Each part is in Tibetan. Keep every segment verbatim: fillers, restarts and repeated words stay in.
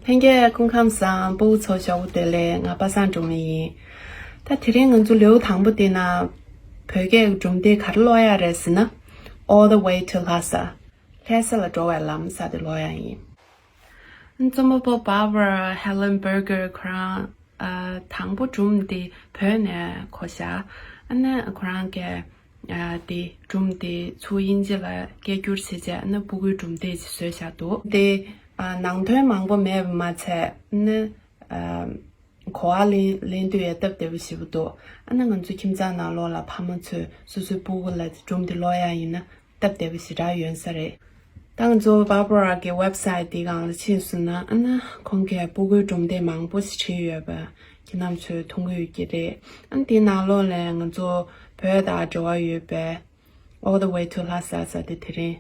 ལྷན་རྒྱས་སྐུ་ཁམས་བཟང་། སྤུ་གུ་ཚོ་ཞོགས་པ་བདེ་ལེགས། ང་པ་སངས་སྒྲོལ་མ་ཡིན། ད་དེ་རིང་ང་ཚོ་ལེའུ་དང་པོ་དེ་ན་བོད་སྐད་ཀྱི་སྒྲུང་དེ་ག་རེ་ཀློག་ཡ་རེད་ཟེར་ན། All the way to Lhasa། ལྷ་ས་ལ་འགྲོ་བའི་ལམ་ཟེར་དེ་ཀློག་ཡ་ཡིན། རྩོམ་པ་པོ་Barbara Helen Berger ཁོ་རང་ཨ། དང་པོ་སྒྲུང་འདི་བོད་ནས་གོ་བཞག་ཨ་ནི་ཁོ་རང་གིས་ཨ། འདི་སྒྲུང་འདི་ཚུར་དབྱིན་ཇི་ལ་སྐད་བསྒྱུར་བྱས་རྗེས་ཨ་ནི་སྤུ་གུའི་སྒྲུང་དེབ་ཅིག་བཟོས་བཞག་འདུག་དེ་ཨ། ནང་དོན་མང་པོ་མེད་པ་མ་ཚད་ཨ་ནི་ཨ། གོ་བ་ལེན་ལེན་དུས་ཡང་སྟབས་བདེ་པོ་ཞེ་པོ་འདུག་ཨ་ནི་ང་ཚོ་ཁྱིམ་ཚང་ནང་ལོགས་ལ་ཕ་མ་ཚོས་སོ་སོའི་སྤུ་གུ་ལ་སྒྲུང་འདི་ཀློག་ཡ་ཡིན་ན། སྟབས་བདེ་པོ་ཞེ་དྲག་ཡོད་ས་རེད། ད་ང་ཚོ་Barbara གི་website དེའི་སྒང་ལ་ཕྱིན་སོང་ན་ཨ་ན་ཁོང་གིས་སྤུ་གུའི་སྒྲུང་དེབ་མང་པོ་ཞིག་བྲིས་ཡོད་པ་ཁྱེད་རྣམ་ཚོས་མཐོང་གི་ཡོད་ཀྱི་རེད། ཨ་ན་དེའི་ནང་ལོགས་ལ་ང་ཚོ་བོད་དང་འབྲེལ་བ་ཡོད་པའི་All the way to Lhasa ཟེར་དེ་དེ་རིང་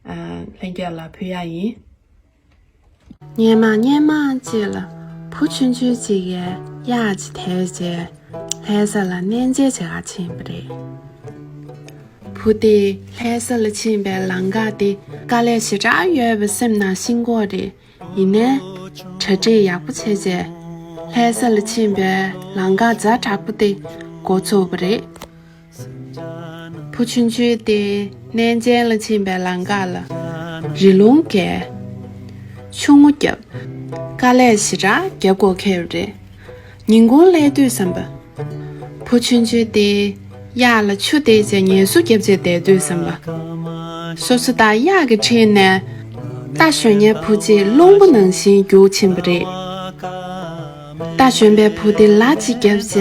ཨ། ལྷན་རྒྱས་ལ་ཕུལ་ཡ་ཡིན། སྔོན་མ་སྔོན་མ་ཅིག་ལ་བུ་ཆུང་ཆུང་ཅིག་གིས་གཡག་ཅིག་དེད་བྱས་ལྷ་ས་ལ་གནས་མཇལ་བྱེད་ག་ཕྱིན་པ་རེད། བུ་དེས་ལྷ་ས་ལ་ཕྱིན་པའི་ལམ་ཁ་དེ་དཀའ་ལས་ཞེ་དྲག་ཡོད་པ་སེམས་ནང་ཤེས་ཀྱི་ཡོད་རེད། ཡིན་ནའི་གྲ་སྒྲིག་ཡག་པོ་བྱས་རྗེས་ལྷ་ས་ལ་ཕྱིན་པའི་ལམ་ཁ་ཛ་དྲག་པོ་དེ་འགོ་ཚུགས་པ་རེད། བུ་ཆུང་ཆུང་དེ་གནས་མཇལ་ལ་ཕྱིན་པའི་ལམ་ཁ་ལ་རི་ལུང་བརྒལ། ཆུ་བོ་བརྒྱབ། དཀའ་ལས་ཞེ་དྲག་རྒྱབ་དགོས་ཁེལ་བ་རེད། ཉིན་གུང་སླེབས་དུས་ཙམ་པ། བུ་ཆུང་ཆུང་དེ་གཡག་ལ་ཆུ་སྟེར་བྱས་ངལ་གསོ་བརྒྱབ་བྱས་བསྡད་དུས་ཙམ་པ། སོ་སོ་དང་གཡག་གི་འཁྲིས་ནས་རྟ་ཞོན་མཁན་བུ་གཅིག་རླུང་བུ་ནང་བཞིན་རྒྱུག་ཕྱིན་པ་རེད། རྟ་ཞོན་པའི་བུ་དེ་ལ་གཅིག་བརྒྱབ་བྱས་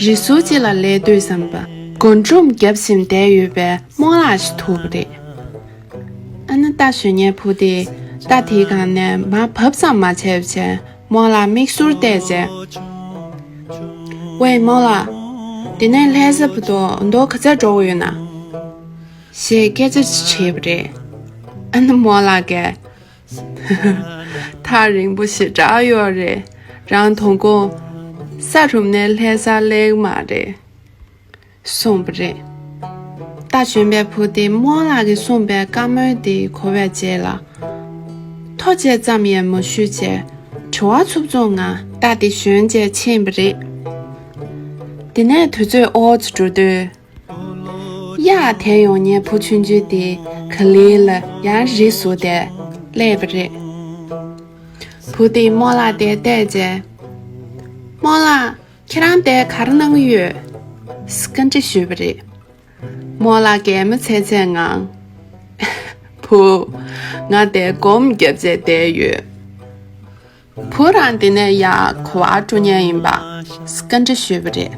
རི་ཟུར་གཅིག་ལ་སླེབས་དུས་ཙམ་པ། རྒུན་འབྲུམ་བརྒྱབ་བཞིན་བསྡད་ཡོད་པའི་རྨོ་ལགས་ཤིག་ཐུག་པ་རེད། ཨ་ནི་རྟ་ཞོན་མཁན་བུ་དེས་རྟ་དེའི་སྒང་ནས་མར་བབས་ཙམ་མ་བྱས་པ་བྱས་རྨོ་ལགས་མིག་ཟུར་བལྟས་བྱས། ཝེ་རྨོ་ལགས། འདི་ནས་ལྷ་ས་བར་དུ་མདོ་ག་ཚོད་འགྲོ་གི་ཡོད་ན། ཞེས་སྐད་ཆ་ཞིག་དྲིས་པ་རེད། ཨ་ནི་རྨོ་ལགས་ཀྱིས། ཐག་རིང་པོ་ཞེ་དྲག་ཡོད་རེད། རང་དོ་དགོང་ས་རུབ་ནས་ལྷ་སར་སླེབས་ཀྱི་མ་རེད། གསུངས་པ་རེད། རྟ་ཞོན་པའི་བུ་དེས་རྨོ་ལགས་ཀྱིས་གསུངས་པའི་བཀའ་མོལ་དེ་གོ་བའི་རྗེས་ལ། ཐུགས་རྗེ་ཙམ་ཡང་མ་ཞུས་བྱས་བྲེལ་བ་འཚུབ་འཚུབ་ངང་རྟ་དེ་ཞོན་བྱས་ཕྱིན་པ་རེད། དེ་ནས་དུས་ཚོད་འོ་ཙམ་འགྲོ་དུས། གཡག་དེད་ཡོང་མཁན་བུ་ཆུང་ཆུང་དེ་ག་ལེ་ལ་ཡར་རི་ཟུར་དེར་སླེབས་པ་རེད། བུ་དེས་རྨོ་ལགས་དེར་བལྟས་རྗེས། རྨོ་ལགས། ཁྱེད་རང་དེར་ག་རེ་གནང་གི་ཡོད། བཀའ་འདྲི་ཞུས་པ་རེད། རྨོ་ལགས་གད་མོ་ཚད་ཚད་ངང་། བུ། ང་དེར་སྒོམ་བརྒྱབ་བྱས་བསྡད་ཡོད། བུ་རང་འདི་ནས་ཡར་ག་པར་འགྲོ་མཁན་ཡིན་པ། བཀའ་འདྲི་ཞུས་པ་རེད།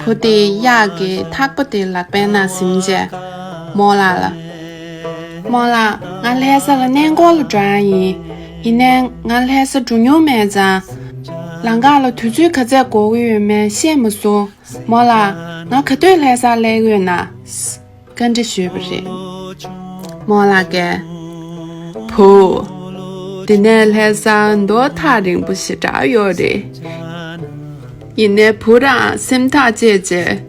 བུ་དེས་གཡག་གི་ཐག་པ་དེ་ལག་པའི་ནང་ཟིན་རྗེས་རྨོ་ལགས་ལ། རྨོ་ལགས། ང་ལྷ་ས་ལ་གནས་སྐོར་ལ་འགྲོ་ཡ་ཡིན། ཡིན་ནའི་ང་ལྷ་ས་འགྲོ་མྱོང་མེད་ཙང་། ལམ་ཁ་ལ་དུས་ཚོད་ག་ཚད་འགོར་གྱི་ཡོད་མེད་ཤེས་མ་སོང་། རྨོ་ལགས། ང་ག་དུས་ལྷ་སར་སླེབས་ཀྱི་ཡོད་ན། བཀའ་འདྲི་ཞུས་པ་རེད། རྨོ་ལགས་ཀྱིས། བུ། འདི་ནས་ལྷ་སར་མདོ་ཐག་རིང་པོ་ཞེ་དྲག་ཡོད་རེད། ཡིན་ནའི་བུ་རང་སེམས་ཐག་བཅད་བྱས།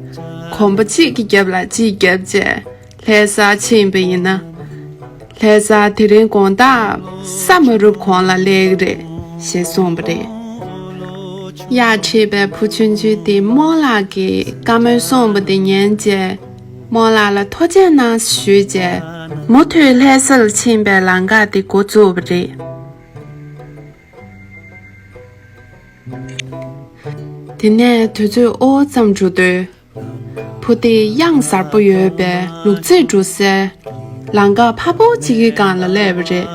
གོམ་པ་གཅིག་གི་རྒྱབ་ལ་གཅིག་བརྒྱབ་བྱས་ལྷ་སར་ཕྱིན་པ་ཡིན་ན། ལྷ་སར་དེ་རིང་དགོང་དག་ས་མ་རུབ་གོང་ལ་སླེབས་ཀྱི་རེད་ཞེས་གསུངས་པ་རེད། གཡག་ཁྲིད་པའི་བུ་ཆུང་ཆུང་དེས་རྨོ་ལགས་ཀྱིས་བཀའ་མོལ་གསུངས་པ་དེ་ཉན་བྱས། རྨོ་ལགས་ལ་ཐུགས་རྗེ་གནང་ཞུས་བྱས། མུ་མཐུད་ལྷ་སར་ཕྱིན་པའི་ལམ་ཁ་དེ་འགོ་བཙུགས་པ་རེད། དེ་ནས་དུས་ཚོད་འོ་ཙམ་འགྲོ་དུས། བུ་དེ་གཡང་གཟར་པོ་ཡོད་པའི་ལུག་རྫི་འགྲོ་སའི་ལམ་ཁ་ཕར་པོ་གཅིག་གི་སྒང་ལ་སླེབས་པ་རེད།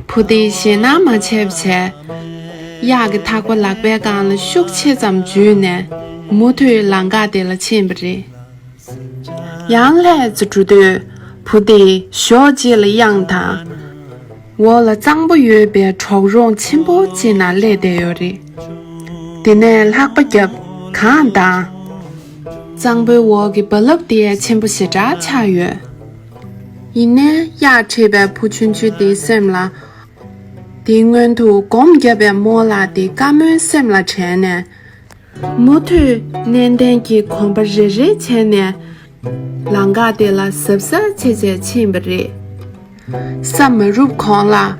བུ་དེས་ཞེད་སྣང་མ་བྱས་པ་བྱས། གཡག་གི་ཐག་པ་ལག་པའི་སྒང་ལ་ཤུགས་ཆེ་ཙམ་འཇུས་ནས་མུ་མཐུད་ལམ་ཁ་དེ་ལ་ཕྱིན་པ་རེད། ཡང་ལྷས་ཙམ་འགྲོ་དུས་བུ་དེ་གཞོགས་གཅིག་ལ་གཡང་དང་། འོག་ལ་གཙང་པོ་ཡོད་པའི་གྲོག་རོང་ཆེན་པོ་གཅིག་ནང་སླེབས་བསྡད་ཡོད་རེད། དེ་ནས་ལྷགས་པ་བརྒྱབ་གངས་དང་། གཙང་པོའི་འོག་གི་རྦ་རླབས་དེ་ཡང་ཆེན་པོ་ཞེ་དྲག་ཆགས་ཡོད། ཡིན་ནའི་གཡག་ཁྲིད་པའི་བུ་ཆུང་ཆུང་དེའི་སེམས་ལ། དེའི་སྔོན་དུ་སྒོམ་བརྒྱབ་པའི་རྨོ་ལགས་དེའི་བཀའ་མོལ་སེམས་ལ་དྲན་ནས། མུ་མཐུད་ནན་ཏན་གྱིས་གོམ་པ་རེ་རེ་བྱས་ནས་ལམ་ཁ་དེ་ལ་གཟབ་གཟབ་བྱས་བྱས་ཕྱིན་པ་རེད། ས་མ་རུབ་གོང་ལ་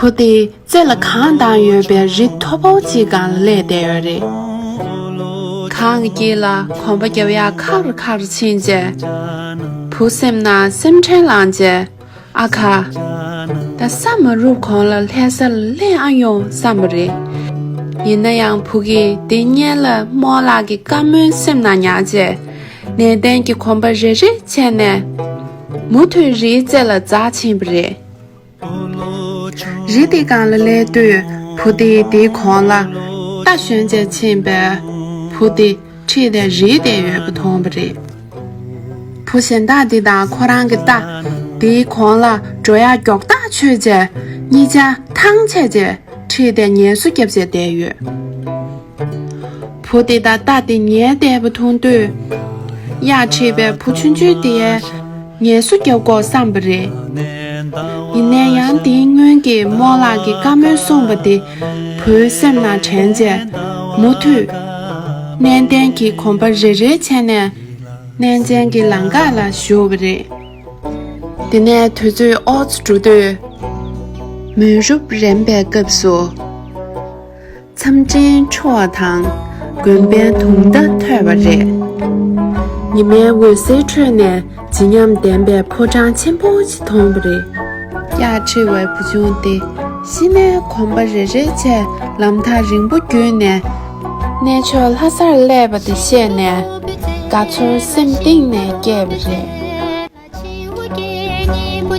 བུ་དེ་རྩེ་ལ་གངས་དྭངས་ཡོད་པའི་རི་མཐོ་པོ་གཅིག་སྒང་ལ་སླེབས་བསྡད་ཡོད་རེད། གངས་ཀྱི་དཀྱིལ་ལ་གོམ་པ་རྒྱབ་ཡག་ཁ་རུ་ཁ་རུ་ཕྱིན་རྗེས། བུ་སེམས་ནང་སེམས་ཁྲལ་ལངས་རྗེས། ཨ་ཁ། ད་ས་མ་རུབ་གོང་ལ་ལྷ་ས་ལ་སླེབས་ཨ་ཡོང་བསམ་པ་རེད། ཡིན་ན་ཡང་བུ་གིས་དེ་སྔོན་ལ་རྨོ་ལགས་ཀྱི་བཀའ་མོལ་སེམས་ནང་ཉར་རྗེས། ནན་ཏན་གྱིས་གོམ་པ་རེ་རེ་བྱས་ནས། མུ་མཐུད་རིའི་རྩེ་ལ་འཛེགས་ཕྱིན་པ་རེད། རི་དེའི་སྒང་ལ་སླེབས་དུས་བུ་དེས་དེའི་གོང་ལ་རྟ་ཞོན་བྱས་ཕྱིན་པས། བུ་དེ་ཁྲིད་དེ་རིལ་བསྡད་ཡོད་པ་མཐོང་བ་རེད། བུ་གཞན་དག་དེ་དང་ཁོ་རང་གི་རྟ་དེའི་གོང་ལ་འགྲོ་ཡག་མགྱོགས་ཐག་ཆོད་བྱས། གཉིས་ཆ་ཐང་ཆད་བྱས་ཁྲིད་དེ་ངལ་གསོ་བརྒྱབ་བྱས་བསྡད་ཡོད། བུ་དེ་དང་རྟ་དེ་ཉལ་བསྡད་པ་མཐོང་དུས། གཡག་ཁྲིད་པའི་བུ་ཆུང་ཆུང་དེས་ངལ་གསོ་རྒྱག་དགོས་བསམ་པ་རེད། ཡིན་ནའི་ཡང་དེའི་སྔོན་གྱི་རྨོ་ལགས་ཀྱིས་བཀའ་མོལ་གསུངས་པ་དེ་བུའི་སེམས་ནང་དྲན་རྗེས། མུ་མཐུད་ནན་ཏན་གྱིས་གོམ་པ་རེ་རེ་བྱས་ནས་གནས་ཆེན་གྱི་ལམ་ཁ་ལ་ཞུགས་པ་རེད། དེ་ནས་དུས་ཚོད་ཨོ་ཙམ་འགྲོ་དུས། མུན་རུབ་རན་པའི་སྐབས་སུ། མཚམས་སྤྲིན་འཕྲོ་བ་དང་དགོན་པའི་དུང་བརྡ་ཐོས་པ་རེད། ཉི་མའི་འོད་ཟེར་ཁྲོད་ནས་བརྗིད་ཉམས་ལྡན་པའི་ཕོ་བྲང་ཆེན་པོ་ཞིག་མཐོང་བ་རེད། གཡག་ཁྲིད་པའི་བུ་ཆུང་དེ་གཞི་ནས་གོམ་པ་རེ་རེ་བྱས་ལམ་ཐག་རིང་པོ་བརྒྱུད་ནས། གནས་མཆོག་ལྷ་སར་སླེབས་པ་དེ་ཤེས་ནས་དགའ་ཚོར་སེམས་གཏིང་ནས་སྐྱེས་པ་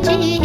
རེད།